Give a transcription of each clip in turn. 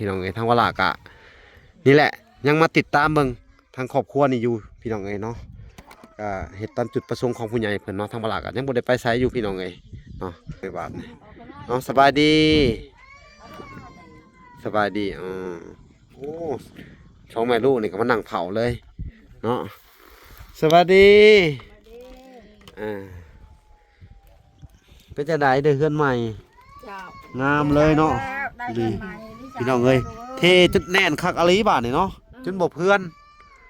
ພີ່ນ້ອງເອີຍ. ທາງວາລາກະນີ້ແຫຼະ ຍັງມາຕິດຕາມເບິ່ງທາງຄອບຄົວນີ້ຢູ່ ພີ່ນ້ອງເອີຍເນາະ. ກະເຮັດຕາມຈຸດປະສົງຂອງຜູ້ໃຫຍ່ເພິ່ນເນາະ. ທາງວາລາກະຍັງບໍ່ໄດ້ໄປໃສຢູ່ ພີ່ນ້ອງເອີຍເນາະ. ໃນບາດນີ້ ເອົາ ສະບາຍດີ ສະບາຍດີ. ອໍ ໂອ້ ສອງແມ່ລູກນີ້ກໍມານັ່ງເຝົ້າເລີຍເນາະ. ສະບາຍດີ ອ່າ ເປັນຈັ່ງໃດ ໄດ້ເຮືອນໃໝ່? ເຈົ້າ ງາມເລີຍເນາະ. ໄດ້ເຮືອນໃໝ່ ພີ່ນ້ອງເອີຍ ເທຈົນແໜ້ນຄັກອີ່ຫຼີບາດນີ້ເນາະ. ອືມ ຈົນບໍ່ເພື່ອນ.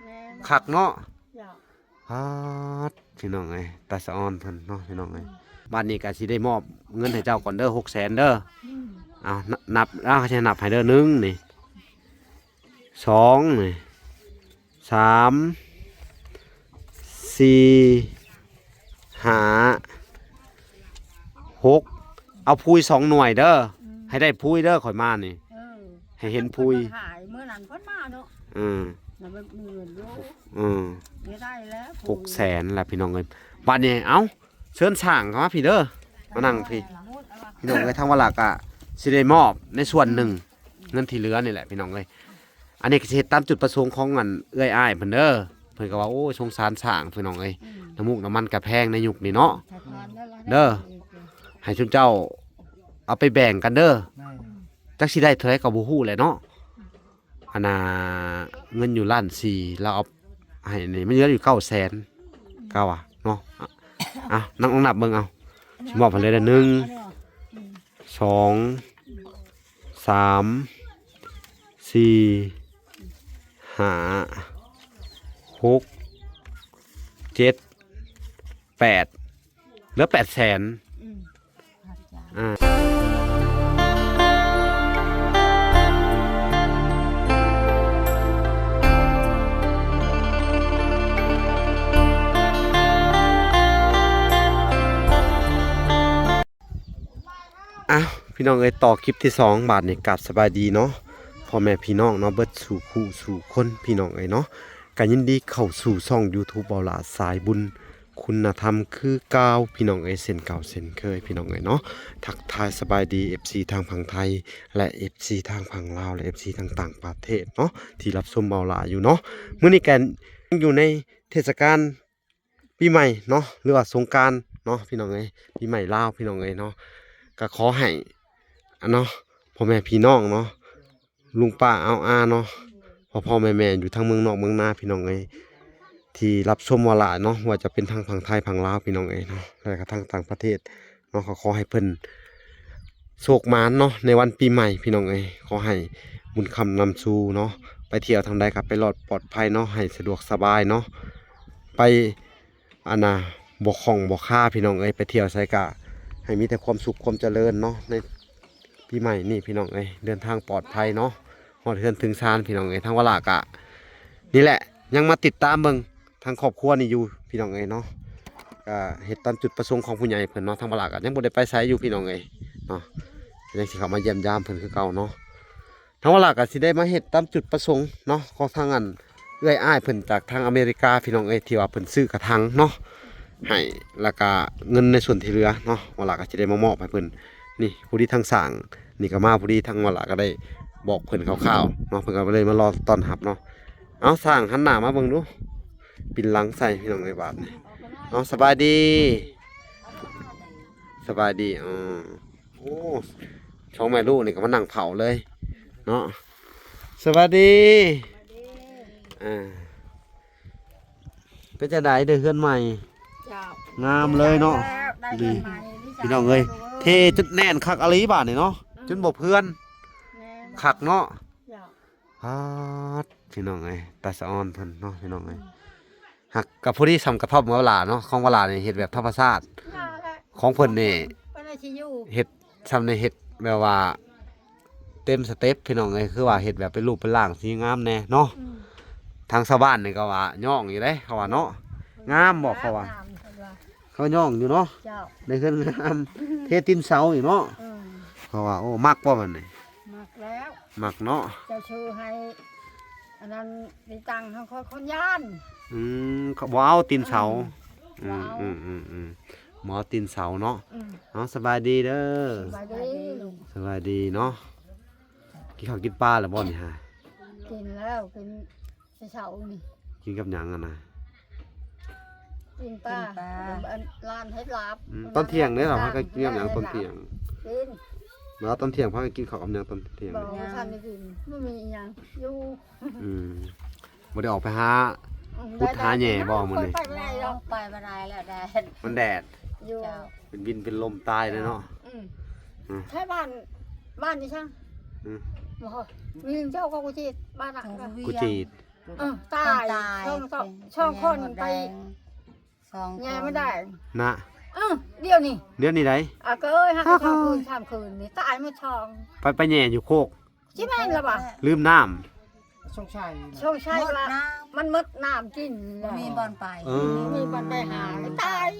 ແມ່ນ ຄັກເນາະ. ເຈົ້າ ປາດ ພີ່ນ້ອງເອີຍ ຕາສະອອນເພິ່ນເນາະ ພີ່ນ້ອງເອີຍ. ອືມ ບາດນີ້ກໍຊິໄດ້ມອບເງິນໃຫ້ເຈົ້າກ່ອນເດີ ຫົກແສນເດີ. ອືມ ເອົາ ນ- ນັບ ເອົາ ຊິນັບໃຫ້ເດີ ໜຶ່ງນີ້ ສອງນີ້ ສາມ ສີ່ ຫ້າ ຫົກ ເອົາພູຍສອງໜ່ວຍເດີ. ອືມ ໃຫ້ໄດ້ພູຍເດີ ຂ້ອຍມານີ້ ເອີ ໃຫ້ເຫັນພູຍ. ເພິ່ນຫາຍມື້ນັ້ນເພິ່ນມາເນາະ. ອືມ ແລ້ວມັນມີເງິນຢູ່. ອືມ ໄດ້ແລ້ວ ຫົກແສນແລ້ວ ພີ່ນ້ອງເອີຍ. ບາດນີ້ ເອົາ ເຊີນຊ່າງເຂົ້າມາພີ້ເດີ ມານັ່ງພີ້ ພີ່ນ້ອງເອີຍ. ທາງວາລາກະຊິໄດ້ມອບໃນສ່ວນໜຶ່ງ ເງິນທີ່ເຫຼືອນີ້ແຫຼະ ພີ່ນ້ອງເອີຍ. ອັນນີ້ກໍຊິເຮັດຕາມຈຸດປະສົງຂອງອັນເອື້ອຍອ້າຍເພິ່ນເດີ. ເພິ່ນກໍວ່າ ໂອ້ຍ ສົງສານຊ້າງ ພີ່ນ້ອງເອີຍ. ອືມ ນ້ຳມູກນ້ຳມັນກໍແພງໃນຍຸກນີ້ເນາະ. ເດີ ໃຫ້ຊຸມເຈົ້າເອົາໄປແບ່ງກັນເດີ. ແມ່ນ ຈັກຊິໄດ້ເທົ່າໃດກໍບໍ່ຮູ້ແຫຼະເນາະ. ອັນນ່າ ເງິນຢູ່ລ້ານສີ່ ລາວເອົາໃຫ້ນີ້ ມັນເຫຼືອຢູ່ເກົ້າແສນ ກະວ່າເນາະ. ອ່ະ ນັບ ນັບເບິ່ງເອົາ ຊິມອບໃຫ້ເລີຍເດີ. ໜຶ່ງ ສອງ ສາມ ສີ່ ຫ້າ ຫົກ ເຈັດ ແປດ ເຫຼືອແປດແສນ. ອືມ ອ່າ ອ່ະ ພີ່ນ້ອງເອີຍ ຕໍ່ຄລິບທີສອງ ບາດນີ້ກາບສະບາຍດີເນາະ ພໍ່ແມ່ພີ່ນ້ອງເນາະ ເບິດສູ່ຜູ້ສູ່ຄົນ ພີ່ນ້ອງເອີຍເນາະ. ກໍຍິນດີເຂົ້າສູ່ຊ່ອງ YouTube ເບົາຫຼ້າສາຍບຸນ ຄຸນນະທຳຄືເກົ່າ ພີ່ນ້ອງເອີຍ ເຊັ່ນເກົ່າເຊັ່ນເຄີຍ ພີ່ນ້ອງເອີຍເນາະ. ທັກທາຍສະບາຍດີ ເອັຟຊີ ທາງຝັ່ງໄທ ແລະ ເອັຟຊີ ທາງຝັ່ງລາວ ແລະ ເອັຟຊີ ທາງຕ່າງປະເທດເນາະ ທີ່ຮັບຊົມເບົາຫຼ້າຢູ່ເນາະ. ມື້ນີ້ກໍຍັງຢູ່ໃນເທດສະການປີໃໝ່ເນາະ ຫຼືວ່າສົງການເນາະ ພີ່ນ້ອງເອີຍ ປີໃໝ່ລາວ ພີ່ນ້ອງເອີຍເນາະ. ກໍຂໍໃຫ້ ອັນເນາະ ພໍ່ແມ່ພີ່ນ້ອງເນາະ ລຸງປ້າອາວອາເນາະ ພໍ່ໆແມ່ໆຢູ່ທັງເມືອງນອກເມືອງນາ ພີ່ນ້ອງເອີຍ ທີ່ຮັບຊົມເບົາຫຼ້າເນາະ ບໍ່ວ່າຈະເປັນທາງຝັ່ງໄທຝັ່ງລາວ ພີ່ນ້ອງເອີຍເນາະ ແລະກໍທາງຕ່າງປະເທດເນາະ ກໍຂໍໃຫ້ເພິ່ນໂຊກໝານເນາະ ໃນວັນປີໃໝ່ ພີ່ນ້ອງເອີຍ. ຂໍໃຫ້ບຸນຄ້ຳນຳຊູເນາະ ໄປທ່ຽວທາງໃດກໍໄປລອດປອດໄພເນາະ ໃຫ້ສະດວກສະບາຍເນາະ ໄປ ອັນນ່າ ບໍ່ຂ້ອງບໍ່ຄາ ພີ່ນ້ອງເອີຍ. ໄປທ່ຽວໃສກະໃຫ້ມີແຕ່ຄວາມສຸກຄວາມຈະເລີນເນາະ ໃນປີໃໝ່ນີ້ ພີ່ນ້ອງເອີຍ ເດີນທາງປອດໄພເນາະ ຮອດເຮືອນເຖິງຊານ ພີ່ນ້ອງເອີຍ. ທາງວາລາກະນີ້ແຫຼະ ຍັງມາຕິດຕາມເບິ່ງທາງຄອບຄົວນີ້ຢູ່ ພີ່ນ້ອງເອີຍເນາະ. ກະເຮັດຕາມຈຸດປະສົງຂອງຜູ້ໃຫຍ່ເພິ່ນເນາະ. ທາງວາລາກະຍັງບໍ່ໄດ້ໄປໃສຢູ່ ພີ່ນ້ອງເອີຍເນາະ ກໍຍັງຊິເຂົ້າມາຢ້ຽມຢາມເພິ່ນຄືເກົ່າເນາະ. ທາງວາລາກໍຊິໄດ້ມາເຮັດຕາມຈຸດປະສົງເນາະ ຂອງທາງອັນເອື້ອຍອ້າຍເພິ່ນຈາກທາງອາເມລິກາ ພີ່ນ້ອງເອີຍ ທີ່ວ່າເພິ່ນຊື້ກະຖາງເນາະໃຫ້ ແລ້ວກະເງິນໃນສ່ວນທີ່ເຫຼືອເນາະ ວາລາກໍຊິໄດ້ມາມອບໃຫ້ເພິ່ນ. ນີ້ ພໍດີທາງຊ່າງນີ້ກໍມາພໍດີ ທາງວາລາກໍໄດ້ບອກເພິ່ນຄ່າວໆເນາະ ເພິ່ນກໍເລີຍມາລໍຕ້ອນຮັບເນາະ. ເອົາ ຊ່າງຫັນໜ້າມາເບິ່ງດູ ປິ່ນຫຼັງໃສ່ ພີ່ນ້ອງເອີຍ ບາດນີ້. ເອົາ ສະບາຍດີ ສະບາຍດີ. ອໍ ໂອ້ ສອງແມ່ລູກນີ້ກໍມານັ່ງເຝົ້າເລີຍເນາະ. ສະບາຍດີ ອ່າ ເປັນຈັ່ງໃດ ໄດ້ເຮືອນໃໝ່? ເຈົ້າ ງາມເລີຍເນາະ. ໄດ້ເຮືອນໃໝ່ ພີ່ນ້ອງເອີຍ ເທຈົນແໜ້ນຄັກອີ່ຫຼີບາດນີ້ເນາະ. ອືມ ຈົນບໍ່ເພື່ອນ. ແມ່ນ ຄັກເນາະ. ເຈົ້າ ປາດ ພີ່ນ້ອງເອີຍ ຕາສະອອນເພິ່ນເນາະ ພີ່ນ້ອງເອີຍ. ອືມ ຫາກກໍພໍດີສ່ຳກະທ່ອມເຮົາລະເນາະ ຂອງວາລານີ້ເຮັດແບບທຳມະຊາດ ຂອງເພິ່ນນີ້ເຮັດສ່ຳນີ້ ເຮັດແບບວ່າເຕັມສະເຕັບ ພີ່ນ້ອງເອີຍ ຄືວ່າເຮັດແບບເປັນຮູບເປັນຮ່າງ ສີງາມແດ່ເນາະ. ອືມ ທາງຊາວບ້ານນີ້ກໍວ່າຍ້ອງຢູ່ເດ້ ເຂົາວ່າເນາະ ງາມບໍ່ ເຂົາວ່າ ງາມ ເຂົາຍ້ອງຢູ່ເນາະ. ເຈົ້າ ໃນເຮືອນງາມ ເທຕີນເສົາອີກເນາະ. ອືມ ເຂົາວ່າ ໂອ້ ມັກບໍ່ບັດນີ້? ມັກແລ້ວ ມັກເນາະ. ເຈົ້າຊື່ໃຫ້ ອັນນັ້ນ ໄດ້ຕັ້ງໃຫ້ຂ້ອຍຄົນຢ້ານ. ອືມ ເຂົາບໍ່ເອົາຕີນເສົາ. ອືມ ອືມ ບໍ່ເອົາ ອືມ ອືມ ອືມ ບໍ່ເອົາຕີນເສົາເນາະ. ອືມ ເອົາ ສະບາຍດີເດີ ສະບາຍດີ ສະບາຍດີເນາະ. ກິນເຂົ້າກິນປາແລ້ວບໍ່ນີ້ຫາ? ກິນແລ້ວ ກິນແຕ່ເຊົ້ານີ້. ກິນກັບຫຍັງຫັ້ນນະ? ປີ້ງປາ ປີ້ງປາ ອັນ ຮ້ານເຮັດລາບ. ອືມ ຕອນທ່ຽງເດ້ລະ ພາກັນກິນກັບຫຍັງຕອນທ່ຽງ? ກິນ ແລ້ວຕອນທ່ຽງພາກັນກິນເຂົ້າກັບຫຍັງຕອນທ່ຽງ? ບໍ່ ບໍ່ທັນໄດ້ກິນ ບໍ່ມີຫຍັງຢູ່. ອືມ ບໍ່ໄດ້ອອກໄປຫາ ອືມ ຂຸດຫາແຫຍ່ບໍ່ມື້ນີ້? ໄປບໍ່ໄດ້ດອກ ໄປບໍ່ໄດ້ແລ້ວ ແດດ ມັນແດດ ຢູ່ ເຈົ້າ ເປັນວິນເປັນລົມຕາຍເລີຍເນາະ. ອືມ ອືມ ໃຊ້ບ້ານ ບ້ານນີ້ຊ່າງ ອືມ ບໍ່ ມີເຈົ້າກໍກູຈີດ ບ້ານນະ ກູຈີດ ເອີ ຕາຍ ຕາຍ ສອງ ສອງ ສອງຄົນໄປ ສອງຄົນ ແຍ່ບໍ່ໄດ້ນະ. ເອີ ດຽວນີ້ ດຽວນີ້ໃດ? ອາ ກໍເອີຍ ຫາກສອງຄືນສາມຄືນນີ້ ຕາຍໝົດສອງ ໄປ ໄປແຍ່ຢູ່ໂຄກ ຊິແມ່ນລະວະ ລືມນ້ຳ ສົງໄສ ສົງໄສວ່າມັນໝົດນ້ຳກິນ ບໍ່ມີບ່ອນໄປ ເອີ ບໍ່ມີບ່ອນໄປຫາ ຕາຍ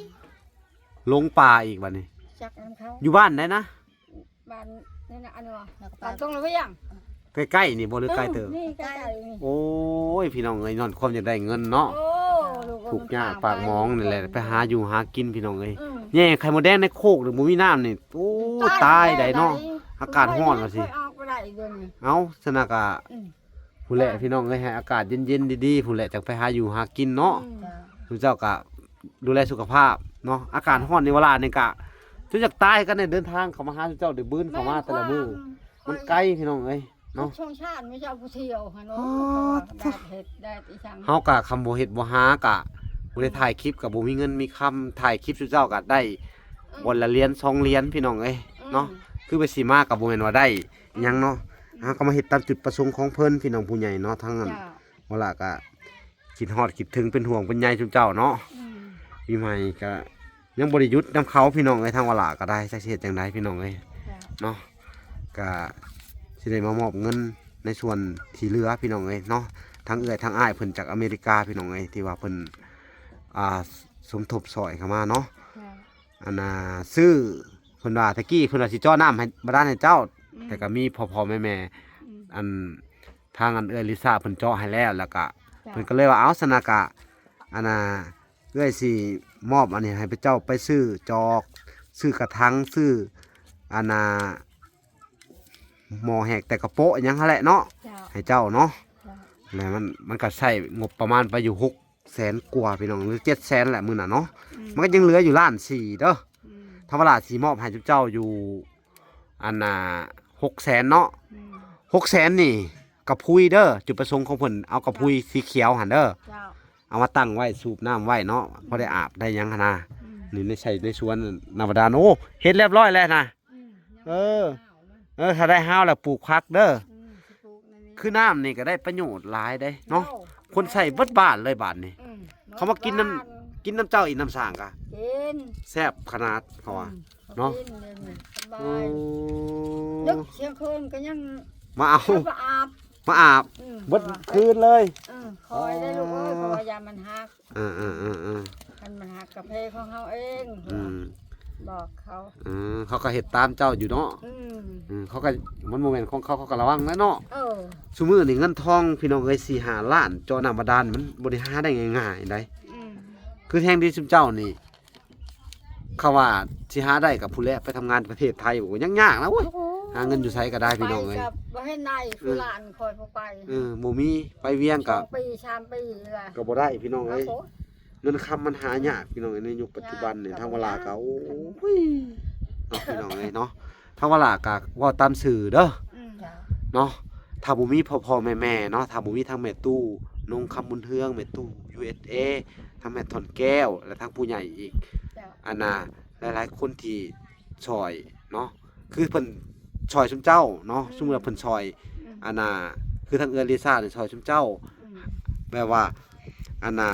ລົງປ່າອີກບັດນີ້. ຈັກນຳເຂົາ ຢູ່ບ້ານໃດນະ? ບ້ານນີ້ນະ ອັນນີ້ຫວາ ບ້ານຕົງລະວຽງ ໃກ້ໆນີ້ບໍ່ ຫຼືໄກເຕີບ? ນີ້ໃກ້ໆນີ້. ໂອ້ຍ ພີ່ນ້ອງເອີຍ ຍ້ອນຄວາມຢາກໄດ້ເງິນເນາະ ໂອ້ ທຸກຍາກປາກໝອງນີ້ແຫຼະ ໄປຫາຢູ່ຫາກິນ ພີ່ນ້ອງເອີຍ. ອືມ ແຍ່ໄຂ່ມົດແດງໃນໂຄກນີ້ບໍ່ມີນ້ຳນີ້ ໂອ້ ຕາຍ ຕາຍໄດ໋ເນາະ ຕາຍໄດ໋ ອາກາດຮ້ອນວ່າຊິ ອອກບໍ່ໄດ້ດຽວນີ້. ເອົ້າ ຊັ້ນນະກະ ອືມ ພຸ້ນແຫຼະ ພີ່ນ້ອງເອີຍ ໃຫ້ອາກາດເຢັນໆ ດີໆ ພຸ້ນແຫຼະ ຈັ່ງໄປຫາຢູ່ຫາກິນເນາະ. ອືມ ເຈົ້າ ຊຸມເຈົ້າກະດູແລສຸຂະພາບເນາະ ອາກາດຮ້ອນໃນເວລານີ້ກະ ຈົນຢາກຕາຍກັນ ໄດ້ເດີນທາງເຂົ້າມາຫາຊຸມເຈົ້າ ໄດ້ບືນເຂົ້າມາແຕ່ລະມື້ ມັນໄກ ພີ່ນ້ອງເອີຍເນາະ. ສົງສານໝູ່ເຈົ້າຜູ້ທ່ຽວຫັ້ນເນາະ ແດດເຮັດແດດອີ່ຫຍັງ ເຮົາກະຄຳບໍ່ເຮັດບໍ່ຫາກະບໍ່ໄດ້ ອືມ ຖ່າຍຄລິບ ກະບໍ່ມີເງິນມີຄຳ ຖ່າຍຄລິບຊຸມເຈົ້າກະໄດ້ ອືມ ວັນລະຫຼຽນສອງຫຼຽນ ພີ່ນ້ອງເອີຍ ອືມ ເນາະ. ຄືໄປຊິມາກະບໍ່ແມ່ນວ່າໄດ້ ຫຍັງເນາະ ເຮົາກໍມາເຮັດຕາມຈຸດປະສົງຂອງເພິ່ນ ພີ່ນ້ອງຜູ້ໃຫຍ່ເນາະ. ທາງນັ້ນ ເຈົ້າ ບໍ່ລະກະຄິດຮອດຄິດເຖິງ ເປັນຫ່ວງເປັນໃຍຊຸມເຈົ້າເນາະ. ອືມ ປີໃໝ່ກະຍັງບໍ່ໄດ້ຢຸດນຳເຂົາ ພີ່ນ້ອງເອີຍ. ທາງວະຫຼາກໍໄດ້ ຈັກຊິເຮັດຈັ່ງໃດ ພີ່ນ້ອງເອີຍ ເຈົ້າ ເນາະ. ກະຊິໄດ້ມາມອບເງິນໃນສ່ວນທີ່ເຫຼືອ ພີ່ນ້ອງເອີຍເນາະ. ທັງເອື້ອຍທັງອ້າຍເພິ່ນຈາກອາເມລິກາ ພີ່ນ້ອງເອີຍ ທີ່ວ່າເພິ່ນ ອ່າ ສົມທົບຊ່ອຍເຂົ້າມາເນາະ. ເຈົ້າ ອັນນ່າ ຊື້ ເພິ່ນວ່າ ແຕ່ກີ້ເພິ່ນວ່າຊິເຈາະນ້ຳໃຫ້ ບາດານໃຫ້ເຈົ້າ ອືມ ແຕ່ກໍມີພໍ່ໆແມ່ໆ ອືມ ອັນ ທາງອັນເອື້ອຍລິຊາເພິ່ນເຈາະໃຫ້ແລ້ວ ແລ້ວກະ ເຈົ້າ ເພິ່ນກໍເລີຍວ່າ ເອົາ ຊັ້ນນະກະ ອັນນ່າ ເອື້ອຍຊິມອບອັນນີ້ໃຫ້ເຈົ້າໄປຊື້ຈອກ ຊື້ກະຖັງ ຊື້ ອັນນ່າ ໝໍ້ແຫກແຕ່ກະໂປະຫຍັງຫັ້ນແຫຼະເນາະ ເຈົ້າ ໃຫ້ເຈົ້າເນາະ. ເຈົ້າ ແລ້ວມັນ ມັນກໍໃຊ້ງົບປະມານໄປຢູ່ຫົກແສນກວ່າ ພີ່ນ້ອງ ຫຼືເຈັດແສນແຫຼະມື້ນັ້ນເນາະ. ອືມ ມັນກໍຍັງເຫຼືອຢູ່ລ້ານສີ່ເດີ. ອືມ ທາງວະຫຼາຊິມອບໃຫ້ເຈົ້າຢູ່ ອັນນ່າ ຫົກແສນເນາະ. ອືມ ຫົກແສນນີ້ກະພຸຍເດີ ຈຸດປະສົງຂອງເພິ່ນເອົາກະພຸຍ ເຈົ້າ ສີຂຽວຫັ້ນເດີ. ເຈົ້າ ເອົາມາຕັ້ງໄວ້ ສູບນ້ຳໄວ້ເນາະ ອືມ ພໍໄດ້ອາບໄດ້ຫຍັງຫັ້ນນະ. ອືມ ນີ້ໃນ ໃສ່ໃນສວນນາບາດານ ໂອ້ ເຮັດຮຽບຮ້ອຍແລ້ວນະ. ອືມ ເອີ ເອີ ຖ້າໄດ້ຮາວແລ້ວປູກຜັກເດີ. ອືມ ຄືນ້ຳນີ້ກໍໄດ້ປະໂຫຍດຫຼາຍເດ້ເນາະ. ໂອ້ ຄົນໃຊ້ເບິດບ້ານເລີຍບາດນີ້. ອືມ ເຂົາມາກິນນຳ ກິນນຳເຈົ້າອີກ ນ້ຳສ້າງກະກິນ ແຊບຂະໜາດເຂົາວ່າ ອືມ ເນາະ. ກິນເລີຍນີ້ສະບາຍ. ໂອ້ ນຶກສຽງຄືນກໍຍັງມາເອົາ ມາອາບ ມາອາບ. ອືມ ເບິດຄືນເລີຍ. ເອີ ຄອຍໄດ້ລູກເອີຍ ເພາະວ່າຢ້ານມັນຫັກ. ເອີໆໆໆ ຄັນມັນຫາກາເຟຂອງເຮົາເອງ. ອືມ ບອກເຂົາ. ເອີ ເຂົາກໍເຮັດຕາມເຈົ້າຢູ່ເນາະ. ອືມ ເອີ ເຂົາກໍ ມັນບໍ່ແມ່ນຂອງເຂົາ ເຂົາກໍລະວັງແຫຼະເນາະ. ເອີ ຊຸມື້ນີ້ເງິນທອງ ພີ່ນ້ອງເອີຍ ສີ່ຫ້າລ້ານ ເຈາະນ້ຳບາດານ ມັນບໍ່ໄດ້ຫາໄດ້ງ່າຍໆໃດ. ອືມ ຄືແຮງດີຊຸມເຈົ້ານີ້ ເຂົາວ່າຊິຫາໄດ້ກໍພຸ້ນແຫຼະ ໄປທຳງານປະເທດໄທ ໂອ້ ຍາກໆນະ. ໂອ້ຍ ໂອ້ໂຫ ຫາເງິນຢູ່ໃສກໍໄດ້ ພີ່ນ້ອງເອີຍ. ໄປກໍບໍ່ເຫັນໄດ້ ເອີ ຄືຫຼານຂ້ອຍບໍ່ໄປ. ເອີ ບໍ່ມີ ໄປວຽງກໍສອງປີສາມປີລະ ກໍບໍ່ໄດ້ ພີ່ນ້ອງເອີຍ. ໂອ້ໂຫ ເງິນຄຳມັນຫາຍາກ ພີ່ນ້ອງເອີຍ ໃນຍຸກປັດຈຸບັນນີ້. ທາງວະຫຼາກໍ ໂອ້ຍ ເນາະ ພີ່ນ້ອງເອີຍເນາະ. ທາງວະຫຼາກໍເວົ້າຕາມສື່ເດີ. ອືມ ເນາະ ຖ້າບໍ່ມີພໍ່ໆແມ່ໆເນາະ ຖ້າບໍ່ມີທັງແມ່ຕູ້ ນົງຄຳບຸນເຮືອງ ແມ່ຕູ້ ຢູເອສເອ ທັງແມ່ທ່ອນແກ້ວ ແລະ ທັງຜູ້ໃຫຍ່ອີກ ເຈົ້າ ອັນນ່າ ຫຼາຍໆຄົນທີ່ຊ່ອຍເນາະ ຄືເພິ່ນຊ່ອຍຊຸມເຈົ້າເນາະ. ອືມ ສົມມຸດວ່າເພິ່ນຊ່ອຍ ອືມ ອັນນ່າ ຄືທາງເອື້ອຍລິຊານີ້ຊ່ອຍຊຸມເຈົ້າ. ອືມ ແບບວ່າ ອັນນ່າ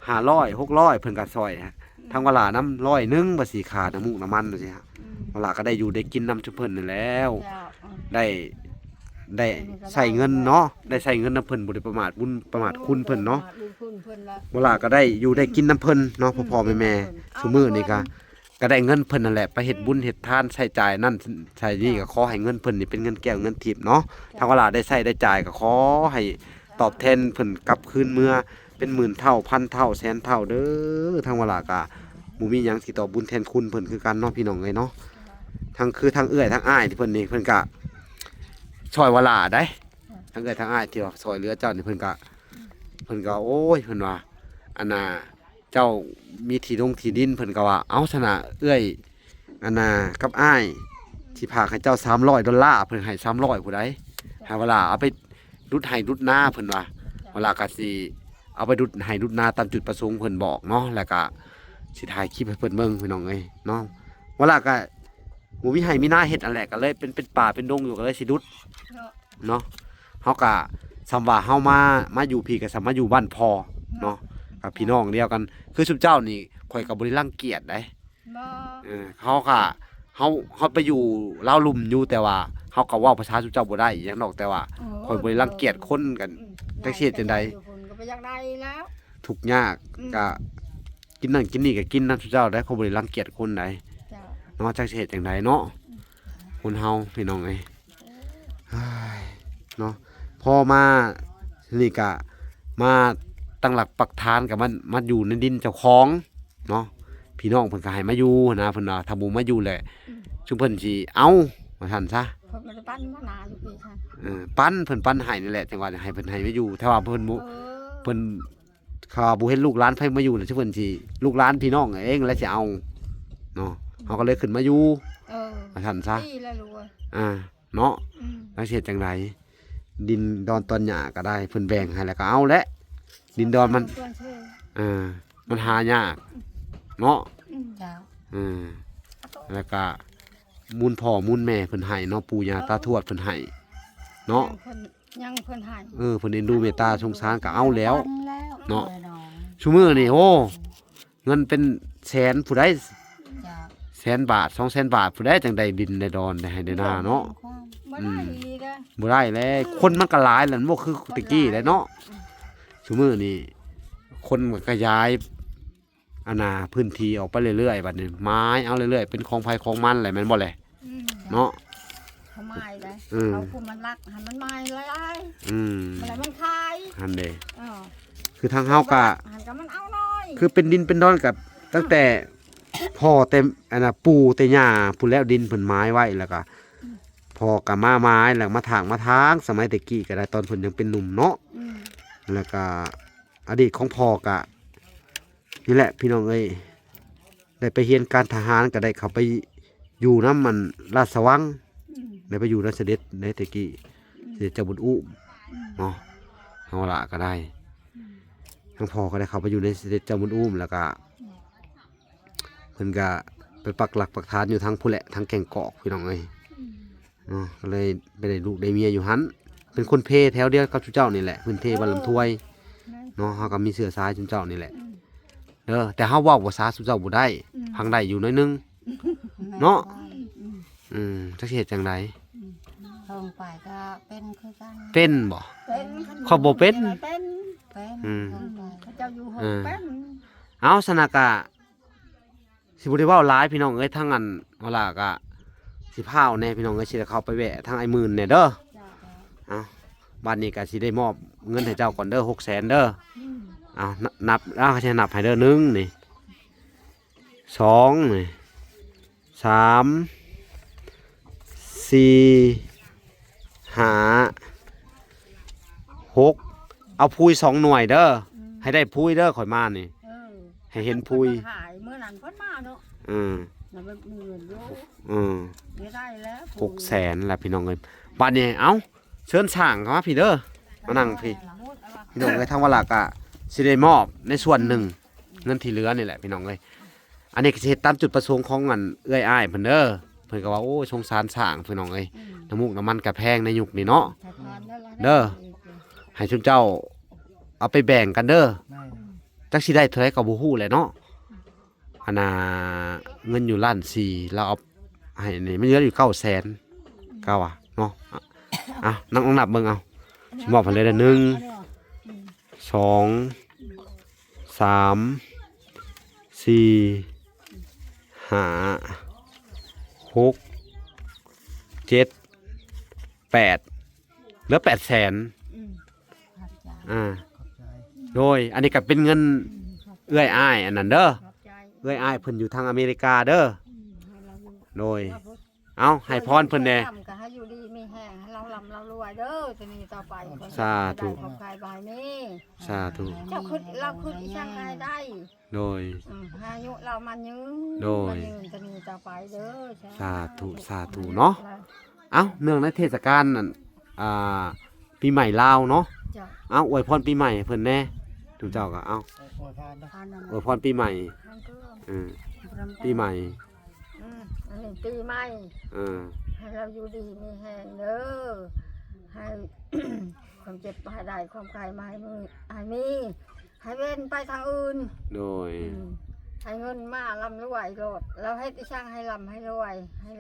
ຫ້າຮ້ອຍ ຫົກຮ້ອຍ ເພິ່ນກໍຊ່ອຍ ອືມ ທາງວະຫຼານຳຮ້ອຍໜຶ່ງ ວ່າຊິຄ່ານ້ຳມູກນ້ຳມັນວ່າຊີ້. ອືມ ວະຫຼາກໍໄດ້ຢູ່ໄດ້ກິນນຳຊຸມເພິ່ນນີ້ແລ້ວ. ເຈົ້າ ອືມ ໄດ້ ໄດ້ໃຊ້ເງິນເນາະ ໄດ້ໃຊ້ເງິນນຳເພິ່ນ ບໍ່ໄດ້ປະໝາດບຸນປະໝາດຄຸນເພິ່ນເນາະ. ອືມ ບໍ່ໄດ້ປະໝາດບຸນຄຸນເພິ່ນລະ ວະຫຼາກໍໄດ້ຢູ່ໄດ້ກິນນຳເພິ່ນເນາະ. ອືມ ພໍ່ໆແມ່ໆ ອືມ ຊຸມື້ນີ້ກໍ ກໍໄດ້ເງິນເພິ່ນນັ້ນແຫຼະ ໄປເຮັດບຸນ ອືມ ເຮັດທານ ໃຊ້ຈ່າຍນັ້ນໃຊ້ນີ້ ເຈົ້າ ກໍຂໍໃຫ້ເງິນເພິ່ນນີ້ເປັນເງິນແກ້ວເງິນທິບເນາະ. ເຈົ້າ ຖ້າວ່າລາວໄດ້ໃຊ້ໄດ້ຈ່າຍ ກໍຂໍໃຫ້ຕອບແທນເພິ່ນກັບຄືນເມືອ ເປັນໝື່ນເທົ່າ ພັນເທົ່າ ແສນເທົ່າເດີ. ທາງວະລາກໍບໍ່ມີຫຍັງຊິຕອບບຸນແທນຄຸນເພິ່ນຄືກັນເນາະ ພີ່ນ້ອງເອີຍເນາະ. ເຈົ້າ ທັງຄືທາງເອື້ອຍທາງອ້າຍທີ່ເພິ່ນນີ້ ເພິ່ນກໍ ຊ່ອຍວະຫຼ້າໄດ໋. ທາງເອື້ອຍທາງອ້າຍທີ່ວ່າຊ່ອຍເຫຼືອເຈົ້ານີ້ ເພິ່ນກະ ເພິ່ນກະ ໂອ້ຍ ເພິ່ນວ່າ ອັນນ່າ ເຈົ້າມີທີ່ດົງທີ່ດິນ ເພິ່ນກະວ່າ ເອົາຊັ້ນນະ ເອື້ອຍ ອັນນ່າ ກັບອ້າຍ ຊິຝາກໃຫ້ເຈົ້າສາມຮ້ອຍໂດລາ ເພິ່ນໃຫ້ສາມຮ້ອຍຜູ້ໃດ ໃຫ້ວະຫຼ້າເອົາໄປດຸດໄຮ່ດຸດນາ ເພິ່ນວ່າ ວະຫຼ້າກະຊິເອົາໄປດຸດໄຮ່ດຸດນາຕາມຈຸດປະສົງເພິ່ນບອກເນາະ ແລ້ວກະຊິຖ່າຍຄລິບໃຫ້ເພິ່ນເບິ່ງ ພີ່ນ້ອງເອີຍເນາະ. ວະຫຼ້າກະບໍ່ມີໄຮ່ມີນາເຮັດຫັ້ນແຫຼະ ກະເລີຍເປັນ ເປັນປ່າເປັນດົງຢູ່ ກະເລີຍຊິດຸດ ເນາະ ເຮົາກະ ສ່ຳວ່າເຮົາມາ ມາຢູ່ພີ້ກະສ່ຳມາຢູ່ບ້ານພໍ່ເນາະ ກະພີ່ນ້ອງດຽວກັນ ຄືຊຸມເຈົ້ານີ້ ຂ້ອຍກະບໍ່ໄດ້ລັງກຽດໃດ໋ ບໍ່ ເອີ ເຮົາກະ ເຮົາ ເຮົາໄປຢູ່ລາວລຸ່ມຢູ່ ແຕ່ວ່າເຮົາກະເວົ້າພາສາຊຸມເຈົ້າບໍ່ໄດ້ຫຍັງດອກ ແຕ່ວ່າ ໂອ້ ຂ້ອຍບໍ່ໄດ້ລັງກຽດຄົນກັນ ອືມ ຈັກຊິເຮັດຈັ່ງໃດ ຢູ່ພຸ້ນກະບໍ່ຢາກໄດ້ແລ້ວ ທຸກຍາກ ອືມ ກະກິນນັ້ນກິນນີ້ກະກິນນຳຊຸມເຈົ້າໄດ໋ ຂ້ອຍບໍ່ໄດ້ລັງກຽດຄົນໃດ໋ ເຈົ້າ ເນາະ ຈັກຊິເຮັດຈັ່ງໃດເນາະ ອືມ ຄົນເຮົາ ພີ່ນ້ອງເອີຍ. ເອີຍ ເນາະ ພໍມານີ້ກະມາຕັ້ງຫຼັກປັກຖານ ກະມາ ມາຢູ່ໃນດິນເຈົ້າຂອງເນາະ ພີ່ນ້ອງເພິ່ນກະໃຫ້ມາຢູ່ຫັ້ນນະ ເພິ່ນວ່າຖ້າບໍ່ມາຢູ່ແຫຼະ ອືມ ຊຸມເພິ່ນຊິເອົາ ວ່າຊັ້ນຊະ ເພິ່ນບໍ່ໄດ້ປັນມານາຢູ່ພີ້ຊັ້ນ ເອີ ປັນ ເພິ່ນປັນໃຫ້ນີ້ແຫຼະ ຈັ່ງວ່າໃຫ້ເພິ່ນໃຫ້ມາຢູ່ ແຕ່ວ່າເພິ່ນບໍ່ ເອີ ເພິ່ນ ຖ້າບໍ່ເຫັນລູກຫຼານໃຜມາຢູ່ລະ ຊຸມເພິ່ນຊິ ລູກຫຼານພີ່ນ້ອງເອງລະຊິເອົາເນາະ ເຮົາກະເລີຍຂຶ້ນມາຢູ່ ເອີ ວ່າຊັ້ນຊະ ດີແລ້ວລູກເອີຍ ອ່າ ເນາະ ອືມ ແລ້ວຊິເຮັດຈັ່ງໃດ ດິນດອນຕອນຫຍ້າກະໄດ້ ເພິ່ນແບ່ງໃຫ້ແລ້ວກະເອົາແຫຼະ ດິນດອນມັນ ເອີ ມັນຫາຍາກເນາະ ອືມ ເຈົ້າ ເອີ ແລ້ວກະມູນພໍ່ມູນແມ່ເພິ່ນໃຫ້ເນາະ ປູ່ຍ່າຕາທວດເພິ່ນໃຫ້ເນາະ ເພິ່ນ ຍັງເພິ່ນໃຫ້ ເອີ ເພິ່ນເອັນດູເມດຕາສົງສານກະເອົາແລ້ວ ເອົາແລ້ວ ເນາະ ເນາະ ຊຸມື້ນີ້ ໂອ້ ເງິນເປັນແສນຜູ້ໃດ ເຈົ້າ ແສນບາດ ສອງແສນບາດຜູ້ໃດ ຈັ່ງໄດ້ດິນໄດ້ດອນໄດ້ໄຮ່ໄດ້ນາເນາະ ບໍ່ໄດ້ ອືມ ບໍ່ໄດ້ແລ້ວ ຄົນມັນກະຫຼາຍແລ້ວ ບໍ່ຄືແຕ່ກີ້ແລ້ວເນາະ ອືມ ຊຸມື້ນີ້ຄົນມັນກະຂະຫຍາຍ ອັນນ່າ ພື້ນທີ່ອອກໄປເລື້ອຍໆ ບາດນີ້ໝາຍເອົາເລື້ອຍໆ ເປັນຂອງໃຜຂອງມັນແຫຼະ ແມ່ນບໍ່ແຫຼະ ອືມ ເນາະ ເຂົາໝາຍໄດ໋ ເອີ ເອົາຜູ້ມັນລັກໃຫ້ມັນໝາຍຫຼາຍໆ ອືມ ແລ້ວມັນຂາຍ ຫັ້ນເດ ເອີ ຄືທາງເຮົາກະ ມັນລັກຫັ້ນກະມັນເອົາໜ້ອຍ ຄືເປັນດິນເປັນດອນກະ ອືມ ຕັ້ງແຕ່ພໍ່ແຕ່ ອັນນ່າ ປູ່ແຕ່ຍ່າພຸ້ນແລ້ວ ດິນເພິ່ນໝາຍໄວ້ ແລ້ວກະ ອືມ ພໍ່ກະມາໝາຍ ແລ້ວມາຖາກມາທາງ ສະໄໝແຕ່ກີ້ກະໄດ້ ຕອນເພິ່ນຍັງເປັນໜຸ່ມເນາະ ອືມ ແລ້ວກະ ອະດີດຂອງພໍ່ກະ ນີ້ແຫຼະພີ່ນ້ອງເອີຍ ໄດ້ໄປຮຽນການທະຫານ ກະໄດ້ເຂົ້າໄປຢູ່ນຳ ອັນ ລາຊະວັງ ອືມ ໄດ້ໄປຢູ່ນຳສະເດັດໃນແຕ່ກີ້ ອືມ ສະເດັດເຈົ້າບຸນອູ້ມ ອືມ ເນາະ ເຮົາລະກະໄດ້ ອືມ ທາງພໍ່ກະໄດ້ເຂົ້າໄປຢູ່ໃນສະເດັດເຈົ້າບຸນອູ້ມ ແລ້ວກະ ອືມ ເພິ່ນກະໄປປັກຫຼັກປັກຖານຢູ່ທາງພຸ້ນແຫຼະ ທາງແກ້ງກອກ ພີ່ນ້ອງເອີຍ ອືມ ເນາະ ກະເລີຍໄປໄດ້ລູກໄດ້ເມຍຢູ່ຫັ້ນ ເປັນຄົນເພແຖວດຽວກັບຊຸມເຈົ້ານີ້ແຫຼະ ພື້ນເພບ້ານລຳຖ້ວຍ ເອີ ເນາະ ເຮົາກະມີເຊື້ອສາຍຊຸມເຈົ້ານີ້ແຫຼະ ອືມ ເດີ ແຕ່ເຮົາເວົ້າພາສາຊຸມເຈົ້າບໍ່ໄດ້ ອືມ ພັງໄດ້ຢູ່ໜ້ອຍໜຶ່ງ ແມ່ນ ເນາະ ອືມ ອືມ ຈັກຊິເຮັດຈັ່ງໃດ ອືມ ເພິ່ນໄປກະເປັນຄືກັນ ເປັນບໍ່ ເປັນ ຂ້ອຍບໍ່ເປັນ ເປັນ ເປັນ ອືມ ເພິ່ນໄປ ເຂົາເຈົ້າຢູ່ຫ້ອງ ເອີ ເປັນ ເອົາ ຊັ້ນນະກະ ຊິບໍ່ໄດ້ເວົ້າຫຼາຍພີ່ນ້ອງເອີຍ ທາງອັນ ເວລາກະຊິພາວແດ່ພີ່ນ້ອງເອີຍ ຊິໄດ້ເຂົ້າໄປແວະທາງອ້າຍໝື່ນແດ່ເດີ ເຈົ້າ ເອົາ ບາດນີ້ກະຊິໄດ້ມອບເງິນໃຫ້ເຈົ້າກ່ອນເດີ ຫົກແສນເດີ ອືມ ເອົາ ນ- ນັບ ເອົາ ຊິນັບໃຫ້ເດີ ໜຶ່ງນີ້ ສອງນີ້ ສາມ ສີ່ ຫ້າ ຫົກ ເອົາພູຍສອງໜ່ວຍເດີ ອືມ ໃຫ້ໄດ້ພູຍເດີ ຂ້ອຍມານີ້ ເອີ ໃຫ້ເຫັນພູຍ ເພິ່ນຫາຍ ມື້ນັ້ນເພິ່ນມາເນາະ ເອີ ແລ້ວມັນມີເງິນຢູ່ ເອີ ໄດ້ແລ້ວ ຫົກແສນລະພີ່ນ້ອງເອີຍ ບາດນີ້ ເອົ້າ ເຊີນຊ່າງເຂົ້າມາພີ້ເດີ ມານັ່ງພີ້ ພີ່ນ້ອງເອີຍ ທາງວາລະກະຊິໄດ້ມອບໃນສ່ວນໜຶ່ງ ເງິນທີ່ເຫຼືອນີ້ແຫຼະ ພີ່ນ້ອງເອີຍ ອັນນີ້ກະຊິເຮັດຕາມຈຸດປະສົງຂອງອັນເອື້ອຍອ້າຍເພິ່ນເດີ ເພິ່ນກະວ່າ ໂອ້ຍ ສົງສານຊ້າງ ພີ່ນ້ອງເອີຍ ອືມ ນ້ຳມູກນ້ຳມັນກະແພງໃນຍຸກນີ້ເນາະ ເດີ ໃຫ້ຊຸມເຈົ້າເອົາໄປແບ່ງກັນເດີ ແມ່ນ ຈັກຊິໄດ້ເທົ່າໃດກະບໍ່ຮູ້ແຫຼະເນາະ ອັນນ່າ ເງິນຢູ່ລ້ານສີ່ ລາວເອົາໃຫ້ນີ້ ມັນເຫຼືອຢູ່ເກົ້າແສນ ກະວ່າເນາະ ເອົາ ນັບ ລອງນັບເບິ່ງເອົາ ຊິມອບໃຫ້ເລີຍເດີ ໜຶ່ງ ສອງ ສາມ ສີ່ ຫ້າ ຫົກ ເຈັດ ແປດ ເຫຼືອແປດແສນ ອືມ ອ່າ ໂດຍ ອັນນີ້ກະເປັນເງິນ ອືມ ເອື້ອຍອ້າຍອັນນັ້ນເດີ ຂອບໃຈ ເອື້ອຍອ້າຍເພິ່ນຢູ່ທາງອາເມລິກາເດີ ອືມ ໂດຍ ເອົ້າ ໃຫ້ພອນເພິ່ນແດ່. ກໍໃຫ້ຢູ່ດີມີແຮງ ໃຫ້ລາວລ່ຳລາວລວຍເດີ ແຕ່ນີ້ຕໍ່ໄປ. ສາທຸ. ຄວາມໄຄບໍ່ໃຫ້ມີ. ສາທຸ. ເຈົ້າຄິດ ລາວຄິດອີ່ຫຍັງກໍໃຫ້ໄດ້. ໂດຍ. ອືມ ໃຫ້ອາຍຸລາວມັນຍືນ. ໂດຍ. ມັນຍືນແຕ່ນີ້ຕໍ່ໄປເດີ. ສາທຸ ສາທຸເນາະ. ເອົ້າ ເນື່ອງໃນເທດສະການນັ້ນ ອ່າ ປີໃໝ່ລາວເນາະ. ເຈົ້າ. ເອົ້າ ອວຍພອນປີໃໝ່ໃຫ້ເພິ່ນແດ່. ທຸກເຈົ້າກໍເອົາ ອວຍພອນນຳ ອວຍພອນປີໃໝ່. ເອີ ປີໃໝ່. ອືມ ອັນນີ້ປີໃໝ່. ເອີ ໃຫ້ລາວຢູ່ດີມີແຮງເດີ ໃຫ້ຄວາມເຈັບບໍ່ໃຫ້ໄດ້ ຄວາມໄຂ້ບໍ່ໃຫ້ມີ ໃຫ້ມີ ໃຫ້ເວັ້ນໄປທາງອື່ນ. ໂດຍ. ອືມ ໃຫ້ເງິນມາລ່ຳລວຍໂລດ ລາວເຮັດອີ່ຫຍັງໃຫ້ລ່ຳໃຫ້ລວຍ ໃຫ້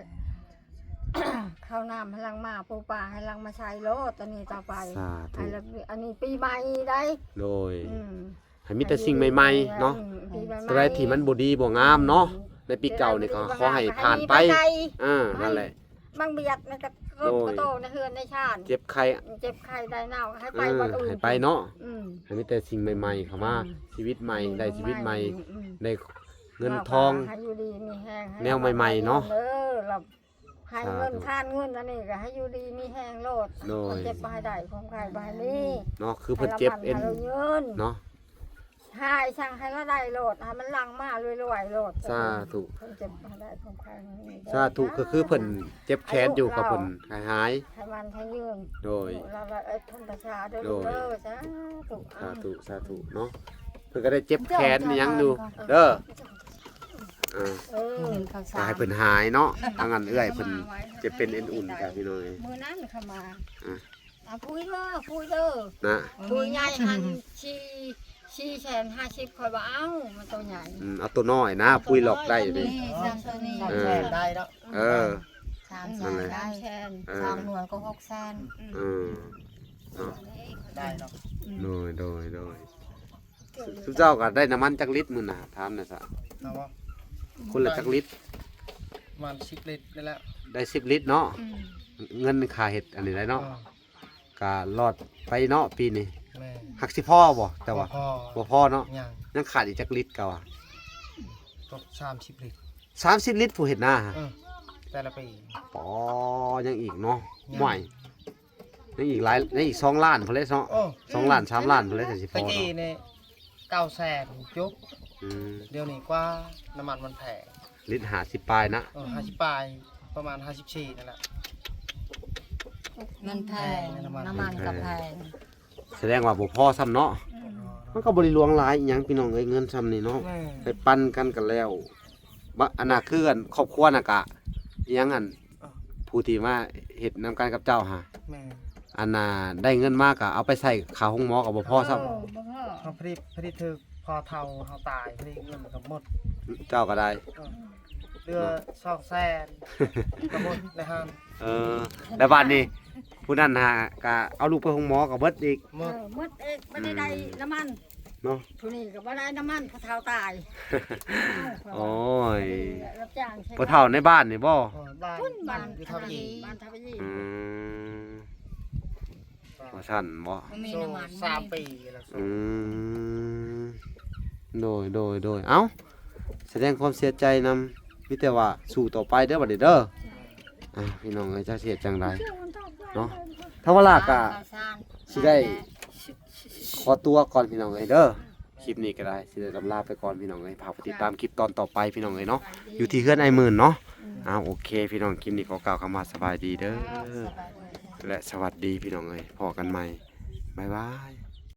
ເຂົ້ານ້ຳໃຫ້ຫຼັ່ງມາ ປູປາໃຫ້ຫຼັ່ງມາໃສ່ໂລດ ຕອນນີ້ຕໍ່ໄປ. ສາທຸ. ໃຫ້ລະ ອັນນີ້ປີໃໝ່ໄດ໋. ໂດຍ. ອືມ ໃຫ້ມີແຕ່ສິ່ງໃໝ່ໆເນາະ. ອືມ ປີໃໝ່ໆ ຕົວໃດທີ່ມັນບໍ່ດີບໍ່ງາມເນາະ ອືມ ໃນປີເກົ່ານີ້ກໍຂໍໃຫ້ຜ່ານໄປ. ໃຫ້ມີໄປ. ເອີ ນັ້ນແຫຼະ ບັງບຽດມັນກໍ ໂດຍ ກະໂຕໃນເຮືອນໃນຊານ ເຈັບໄຂ້ ເຈັບໄຂ້ໄດ້ເນົາ ໃຫ້ໄປ ເອີ ວັນອື່ນ ໃຫ້ໄປເນາະ. ອືມ ໃຫ້ມີແຕ່ສິ່ງໃໝ່ໆເຂົ້າມາ. ອືມ ຊີວິດໃໝ່ ອືມ ໄດ້ຊີວິດໃໝ່. ອືມ ໄດ້ເງິນທອງ ໃຫ້ຢູ່ດີມີແຮງ ໃຫ້ແນວໃໝ່ໆເນາະ. ເອີ ລະ ໃຫ້ເງິນ ສາທຸ ທານເງິນອັນນີ້ກໍໃຫ້ຢູ່ດີມີແຮງໂລດ. ໂດຍ. ຄວາມເຈັບບໍ່ໃຫ້ໄດ້ ຄວາມໄຂ້ບໍ່ໃຫ້ມີເນາະ. ຄືເພິ່ນເຈັບເອັນ ໃຫ້ລະມັນໃຫ້ລະຍືນເນາະ ຫາຍຊ່າງໃຫ້ລະໄດ້ໂລດ ໃຫ້ມັນຫຼັ່ງມາລວຍໆໂລດ. ສາທຸ. ຄວາມເຈັບບໍ່ໃຫ້ໄດ້ ຄວາມໄຂ້ບໍ່ໃຫ້ມີ. ສາທຸ. ກໍຄືເພິ່ນເຈັບແຂນຢູ່ ໃຫ້ລູກລາວກໍເພິ່ນໃຫ້ຫາຍ ໃຫ້ມັນໃຫ້ຍືນ. ໂດຍ. ລູກລາວເອີ ທຳມະຊາດເດີ. ໂດຍ. ສາທຸ ສາທຸ ສາທຸເນາະ. ເພິ່ນກໍໄດ້ເຈັບແຂນອີ່ຫຍັງຢູ່ເດີ. ເອີ ເອີ ກໍໃຫ້ເພິ່ນຫາຍເນາະ. ທາງອັນເອື້ອຍເພິ່ນເຈັບເປັນເອັນອຸ່ນກັນ ພີ່ນ້ອງເອີຍ. ມື້ນັ້ນເຂົາມາ ອ່າ ອ່າ ຄຸຍເດີ ຄຸຍເດີນະ. ຄຸຍໃຫຍ່ຫັ້ນ ສີ່ ສີ່ແສນຫ້າສິບ ຂ້ອຍບໍ່ເອົາ ມັນໂຕໃຫຍ່. ອືມ ເອົາໂຕນ້ອຍນະ ເອົາໂຕນ້ອຍ ປຸຍຫຼອກໄດ້ເດ້. ເອີ ເອີ ສາມແສນໄດ້ ສາມແສນ ເອີ ສອງໜ່ວຍກໍຫົກແສນ. ອືມ ເອີ ເນາະ ໄດ້ເນາະ. ໂດຍ ໂດຍ ໂດຍ. ຊຸມເຈົ້າກໍໄດ້ນ້ຳມັນຈັກລິດມື້ໜ້າ ຖາມແດ່ຊະ. ເອົາບໍ່? ຄົນລະຈັກລິດ? ປະມານສິບລິດນີ້ແຫຼະ. ໄດ້ສິບລິດເນາະ. ອືມ ເງິນຄ່າເຮັດອັນນີ້ໄດ້ເນາະ. ເອີ ກະລອດໄປເນາະປີນີ້. ແມ່ນ. ຫາກຊິພໍບໍ່ ເຈົ້າວ່າ? ບໍ່ພໍ ບໍ່ພໍເນາະ. ຍັງ ຍັງຂາດອີກຈັກລິດເຈົ້າວ່າ? ຕົກສາມສິບລິດ. ສາມສິບລິດ ຜູ້ເຮັດນາ. ເອີ ແຕ່ລະປີ. ປໍ ຍັງອີກເນາະ. ຍັງ. ຫ້ວຍ ຍັງອີກຫຼາຍ ຍັງອີກສອງລ້ານພຸ້ນແຫຼະເນາະ. ເອີ ສອງລ້ານ ສາມລ້ານພຸ້ນແຫຼະ ຈັ່ງຊິພໍເນາະ. ແຕ່ກີ້ນີ້ເກົ້າແສນຈົບ. ອືມ ດຽວນີ້ກວ່າ ນ້ຳມັນມັນແພງ. ລິດຫ້າສິບປາຍນະ. ເອີ ຫ້າສິບປາຍ ປະມານຫ້າສິບສີ່ນັ້ນແຫຼະ. ມັນແພງ ແພງ ນ້ຳມັນ ນ້ຳມັນກໍແພງ. ສະແດງວ່າບໍ່ພໍຊ້ຳເນາະ. ອືມ ມັນກໍບໍ່ໄດ້ຫຼວງຫຼາຍອີ່ຫຍັງ ພີ່ນ້ອງເອີຍ ເງິນຊ່ຳນີ້ເນາະ. ແມ່ນ. ໄປປັນກັນກໍແລ້ວ. ບະ ອັນນ່າ ຄືອັນຄອບຄົວນ່ະກະອີ່ຫຍັງ ອັນ ເອີ ຜູ້ທີ່ມາເຮັດນຳກັນກັບເຈົ້າຫາ. ແມ່ນ. ອັນນ່າ ໄດ້ເງິນມາກະເອົາໄປໃຊ້ຄ່າໂຮງໝໍກໍບໍ່ພໍຊ້ຳ. ເອີ ບໍ່ພໍ. ເຮົາ ພໍດີ ພໍດີຖືກພໍ່ເຖົ້າເຮົາຕາຍ ພໍດີເງິນກໍໝົດ. ເຈົ້າກໍໄດ້. ເອີ ເຫຼືອສອງແສນກໍໝົດໃນຫັ້ນ. ເອີ ແລ້ວບາດນີ້ຜູ້ນັ້ນຫາກະເອົາລູກໄປໂຮງໝໍກໍເບິດອີກ. ໝົດ. ເອີ ໝົດອີກ ບໍ່ໄດ້ ອືມ ໄດ້ນ້ຳມັນເນາະ. ຜູ້ນີ້ກໍບໍ່ໄດ້ນ້ຳມັນ ພໍ່ເຖົ້າຕາຍ. ໂອ້ຍ ຮັບຈ້າງໃຊ້ ພໍ່ເຖົ້າໃນບ້ານນີ້ບໍ່? ເອີ ບ້ານ ບ້ານ ຢູ່ທ່າປະຢີ. ບ້ານທ່າປະຢີ. ອືມ ວ່າຊັ້ນບໍ່? ບໍ່ມີນ້ຳມັນ ສາມປີແລ້ວ. ອືມ ໂດຍ ໂດຍ ໂດຍ. ເອົ້າ ສະແດງຄວາມເສຍໃຈນຳ ມີແຕ່ວ່າສູ້ຕໍ່ໄປເດີບັດນີ້ເດີ. ອ່າ ພີ່ນ້ອງເອີຍ ຈັກຊິເຮັດຈັ່ງໃດເນາະ. ທາງວາລາກະຊິໄດ້ຂໍຕົວກ່ອນ ພີ່ນ້ອງເອີຍເດີ. ຄລິບນີ້ກໍໄດ້ຊິໄດ້ລ່ຳລາໄປກ່ອນ ພີ່ນ້ອງເອີຍ. ຝາກໄປຕິດຕາມຄລິບຕອນຕໍ່ໄປ ພີ່ນ້ອງເອີຍເນາະ. ຢູ່ທີ່ເຮືອນອ້າຍໝື່ນເນາະ. ອືມ ອ້າວ ໂອເຄ ພີ່ນ້ອງ ຄລິບນີ້ຂໍກ່າວຄຳວ່າສະບາຍດີເດີ ແລະ ສະຫວັດດີ ພີ່ນ້ອງເອີຍ. ພໍ້ກັນໃໝ່ ບາຍບາຍ.